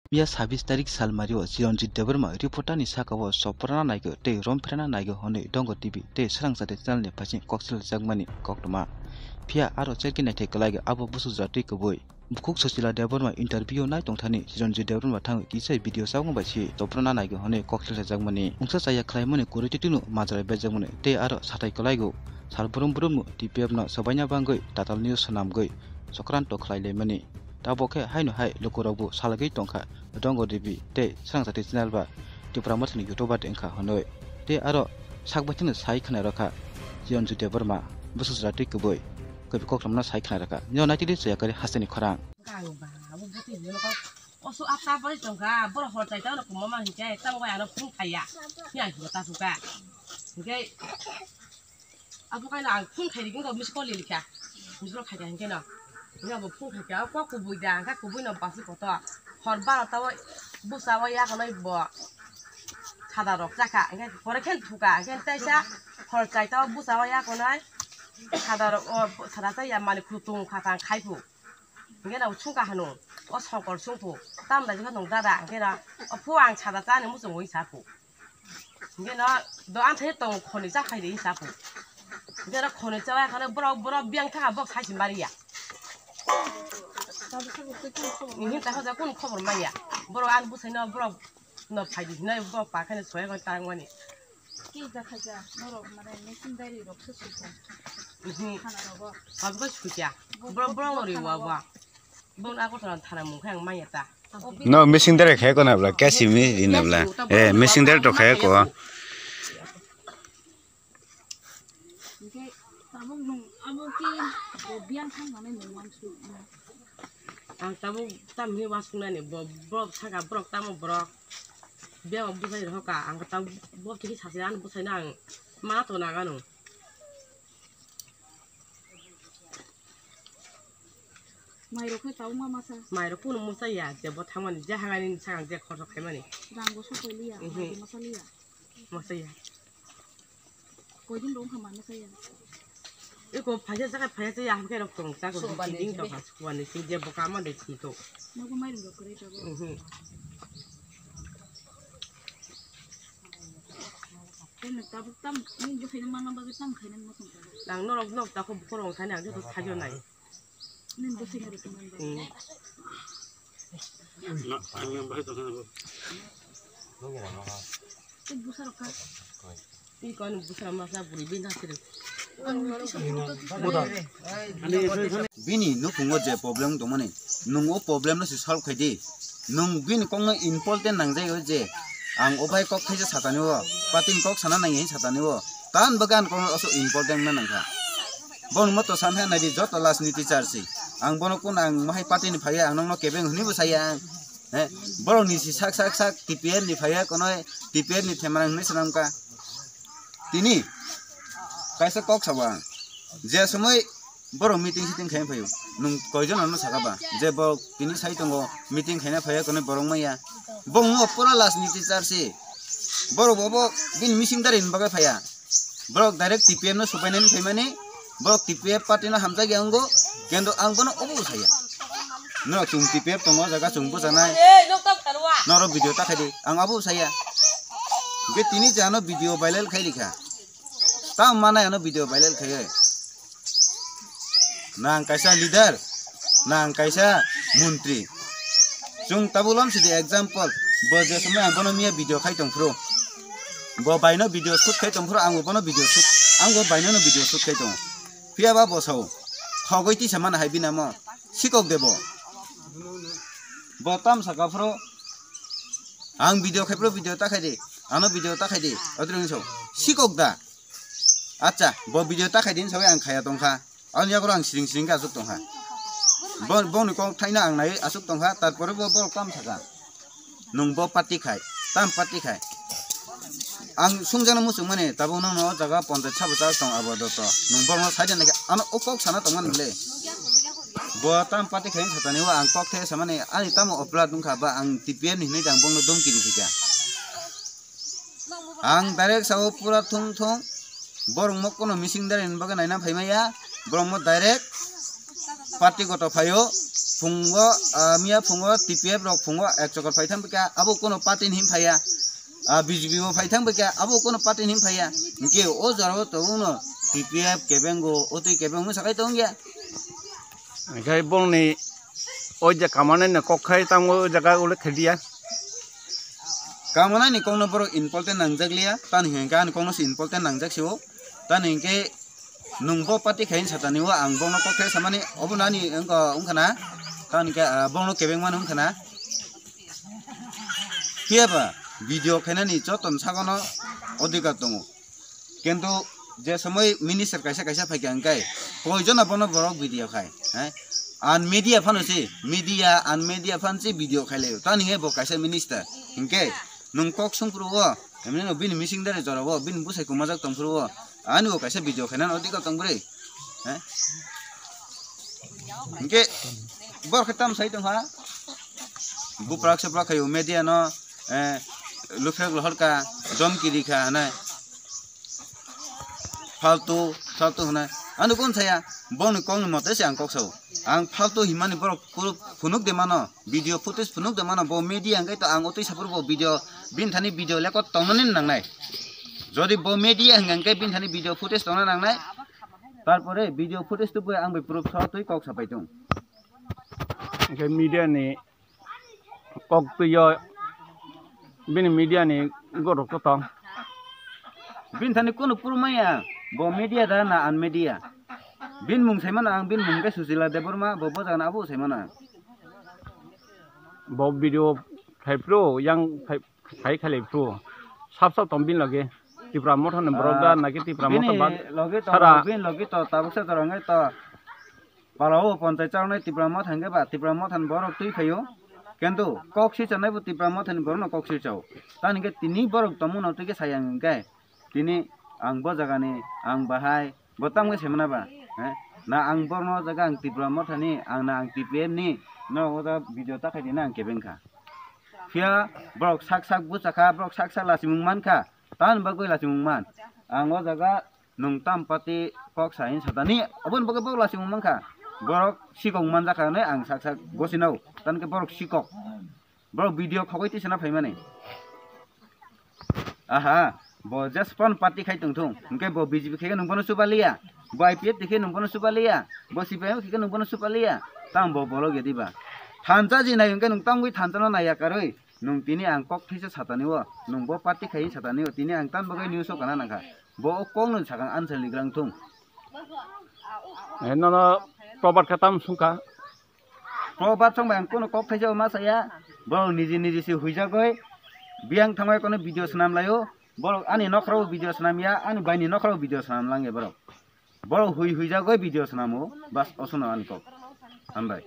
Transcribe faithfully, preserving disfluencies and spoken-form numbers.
Phiya sabis tarik salmario Chiranjit Debbarma reporter ni saka o soprana naigo tei romphirana naigo hwnwi Dongo T V tei Srang Jati channel ni phaising kok silajakmani koktwma. Phiya aro cherki naithai kwlaigo abo busu jatwi kubui. Bukhuk Sushila Debbarma interview nai tongthani Chiranjit Debbarma thangwi kisa video chabwng bai si soprana naigo hwnwi kok silajakmani. Mungsa chaya khlaimani kwrwi twi twino majra bejakmani tei aro sathai kwlaigo sal brum brumno T P F no swbaina bangwi tatal news swnamgwi sokranto khlai laimani. Tabok khe haino hai lukurokbo salgwi tongkha Dongo T V tei Srang Jati channel ba Tipra Mothani YouTuber de wngkha hwnwi. Tei aro sak baithangno sai khwnairokha Chiranjit Debbarma busu jatwi kubui kubui koktwmano sai khwnairokha. Nini naitidi chaya kwrwi hasteni khorang. Kang ba, abo bwtwi hwnwi kok oso ap ta bari tongkha, borok hor chaita no kumama hinkhe, tamo bai ano phone khaiya. Ni ang hino ta suka. Hinkhe, abo kaino ang phone khairikhe, miss call rikha. Miss call khaikha hinkhe no. Hinkhe abo phone khaikha, o kok kubui da, hinkhe kubui no basi koto. Hor baro ta o busa o yakonai bo. Sada rok chakha, hinkhe pore khe thuka, hinkhe taisa hor chaita o busa o yakonai. Sada rok o sada chaya mani khutung khatang khaipu. Hinkhe no sungkha hwnwi, o songkor sungphu, tam dai jikha nung dada, hinkhe no, o phu ang sada chani muchungwi saphu. Hinkhe no, do ang thai tong khoni cha phai de saphu. Hinkhe no khoni cha ya khano borok, borok biyang thangkha bok sai si mariya. Hinkhe ta hoja kun khobor maya. Borok ang bwsai no, borok no phai di hinai borok pa khe no soya khe tarang mani. Ki jakha ja, norok mane machine dari rok se suka. Mhm. Khana rogo. Abo khe sukia. Bro, bro, ori wa wa. Bon ako tana thana mung khe ang maya ta. No, machine dari khe ko na bla, kasi mi di na bla. Eh, machine dari to khe ko. Hingke tabuk nung abo ki bo biyang thang mane nung wansuk. Ang tabuk tamni wansuknani bo, borok saka borok tamo borok. Biyang bwsai rohoka ang tabuk bo khe sasi ani bwsaino ang ma to nagano. Mairok khe tabuk ma masa. Mairok kuno masa ya, je bo thangmani je hangani sakang je khorok khaimani. Rang bo sokoi liya, mhm. Mairok masa liya. Masa ya. Koidin rong kha mano saya. Eko phaisa saka phaisa ya hamke rok tong ta ko. Sumba ni ding to jibe. Ka sumba ni sing je boka ma de si to. Nogo mairum rok kore to. Mhm. Kono tabuk tam ni je khaina mana bagwi tam khaina mo song ta. Nang norok nok ta ko bokorong thani ang joto sajo nai. Nini bwsai ni rwtwmani bagwi. Hmm. Na, ang yang bahai tongkha nabo. Tei kok ni bwsa masa bwrwi bini thang siri. Bini nukhungo je problem tongmani, nwng o problem no se solve khai di. Nwng bini kok no important nangjai o je, ang o bai kok khaisa satani o, patin kok sana nangya satani o, tan bagan kok no aswk important na nangkha. Boni moto sanha naidi joto last ni teacher si. Ang bono kun ang mohai party ni phaiya ang nokno kebeng hwnwi bo saya ang. He, borok ni si sak sak sak T P F ni phaiya kono T P F ni themra hwnwi swnamkha. Tini kaisa kok sabo ang. Je somoi borok meeting siting khaina phaio. Nung koijon ano saka ba je borok tini sai tongo meeting khaina phaiya kono borok maya. Bo wngma pura last ni teacher si. Borok bo bo bini missing dari ni bagwi phaiya. Borok direct T P F no supainani phaimani, borok T P F party no hamjak ya wngo, kendo ang bono obo saya. Norok chwng T P F tongo, o jaga chwng bwchanai. Norok video ta khaidi, ang abo saya. Hwnkhe tini je ano video viral khai rikha. Tamo manai ano video viral khaiwi. Nang kaisa leader, nang kaisa montri. Chwng tabuk lam sidi example, bo je somoi ang bono miya video khai tongphuru. Bo baino video shoot khai tongphuru, ang bo bono video shoot, ang bo baino no video shoot khai tongo. Phiya ba bo sao, khogwi tisa mana hai bini amo, sikok de bo. Bo tam saka phuru, ang video khai phuru video ta khai di, ano video ta khai di, otro ni sao, sikok da. Acha, bo video ta khai din sawi ang khaya tongkha. Ani yago ang siring siring khe aswk tongkha. Bo, boni kok thaino ang nai aswk tongkha, tarpore bo borok tam saka. Nwng bo party khai, tam party khai. Ang sungjakno muchung mani, tabuk nang no o jaga ponjai sabo chas tong abo doto. Nwng borokno sai de nai khe, ano o kok sana tongmani le. Bo tam party khai satani o ang kok the samani, ani tamo oplad wngkha ba ang T P F ni hinwi jang bongno domki riphi kha. Ang direct sao pura thung thung. Borok mo kono missing dari ni bagwi naina phai maya. Borok mo direct party goto phaio. Phungo, ah, miya phungo T P F rok phungo ek chokor phai thang bwkha, abo kono party ni him phaiya. Ah, B J P bo phai thang bwkha, abo kono party ni him phaiya. Hinkhe o jora o tongo T P F kebengo, o twi kebeng wngwi sakai tongya. Hinkhe bongni o je kamanai ni kok khai tamo o jaga ulik khe diya. Kamanai ni kokno borok important nangjak liya, tani hinkhe ani kokno se important nangjak se o. Tani hinkhe nwng bo party khai satani o, ang bono kok khai samani obo nani wngkha na, tani khe, ah, bono kebeng mani wngkha na. Phiya ba video khainani joto ni sagono odhikar tongo. Kintu je somoi minister kaisa kaisa phaikha hwnkhe koijono bono borok video khai, he? An media phano se, media, an media phan se video khailai. Tani he bo kaisa minister. Hinkhe nwng kok sung phuru o, emni no bini mising dare jora o, bini bwsai kumajak tong phuru o. Ani bo kaisa video khainani odhikar tong bwrwi. He? Hinkhe borok khe tam sai tongkha. Buprak seprak khayo media no, eh, luphrek lohor ka, domki rikha hinwi. Faltu, faltu hinwi. Ano kon saya, bongni kokni mote se ang kok sao. Ang faltu himani borok kuru phunuk de mano, video footage phunuk de mano, bo media hwnkhe to ang otwi saphuru bo video, bini thani video lekot tongnani nangnai. Jodi bo media hwnkhe bini thani video footage tongna nangnai, tarpore video footage tubui ang bai proof so twi kok sapai tong. Hwnkhe media ni kok twiyo bini media ni gorok to tong. Bini thani kunu purmaya, bo media da na an media. Bini mung saimano ang, bini mung khe Susila Debbarma, bo bojagana abo saimano ang. Bo video khai phuru, yang khai, khai khalai phuru. Sap sap tong bini loge. Tipra Motha ni borok da, ah, naki Tipra Motha bini ba loge to, sara. Bini loge to, tabuk se to rang to. Palao ponchai chaknai Tipra Motha hwnkhe ba Tipra Motha ni borok twi phaio. Kintu kok si chanai bo Tipra Motha ni borok no kok si chao. Tani hwnkhe tini borok tongmano twi khe sayang hwnkhe tini ang bo jaga ni, ang bahai bo tamo khe semana ba, he? Na ang borno jaga ang Tipra Motha ni, ang na ang T P F ni, no o jaga video ta khai di na ang kebeng kha. Phiya borok sak sak bucha kha, borok sak sak lachimung man kha, tamoni bagwi lachimung man. Ang o jaga nwng tam party kok sa hin satani, aboni bagwi borok lachimung man kha. Borok sikok man jak kha hinwi ang sak sak gosi nao, tani khe borok sikok. Borok video khogwi tisana phaimani. Aha, bo just phone party khai tongthung. Hwnkhe bo B J P khai khe nwng bono chuba liya. Bo I P F khai khe nwng bono chuba liya. Bo C P I M khai khe nwng bono chuba liya. Tamo bo bolok ya diba. Thansa ji nai hwnkhe nwng tangwi thansa no naiya karwi. Nwng tini ang kok thaisa satani o. Nwng bo party khai satani o. Tini ang tam bagwi news o kana nangkha. Bo o kok no sakang answer ni grang thung. Eh, nono probar khe tam sungkha. Probar song bai ang kono kok thaisa ma saya. Borok niji niji se huijagoi. Biyang thangbai kono video swnam laio. Borok ani nokhrao video swnam ya, ani baini nokhrao video swnam langya borok. Borok hui huijagoi video swnamo. Bas, osono ani kok. Hambai.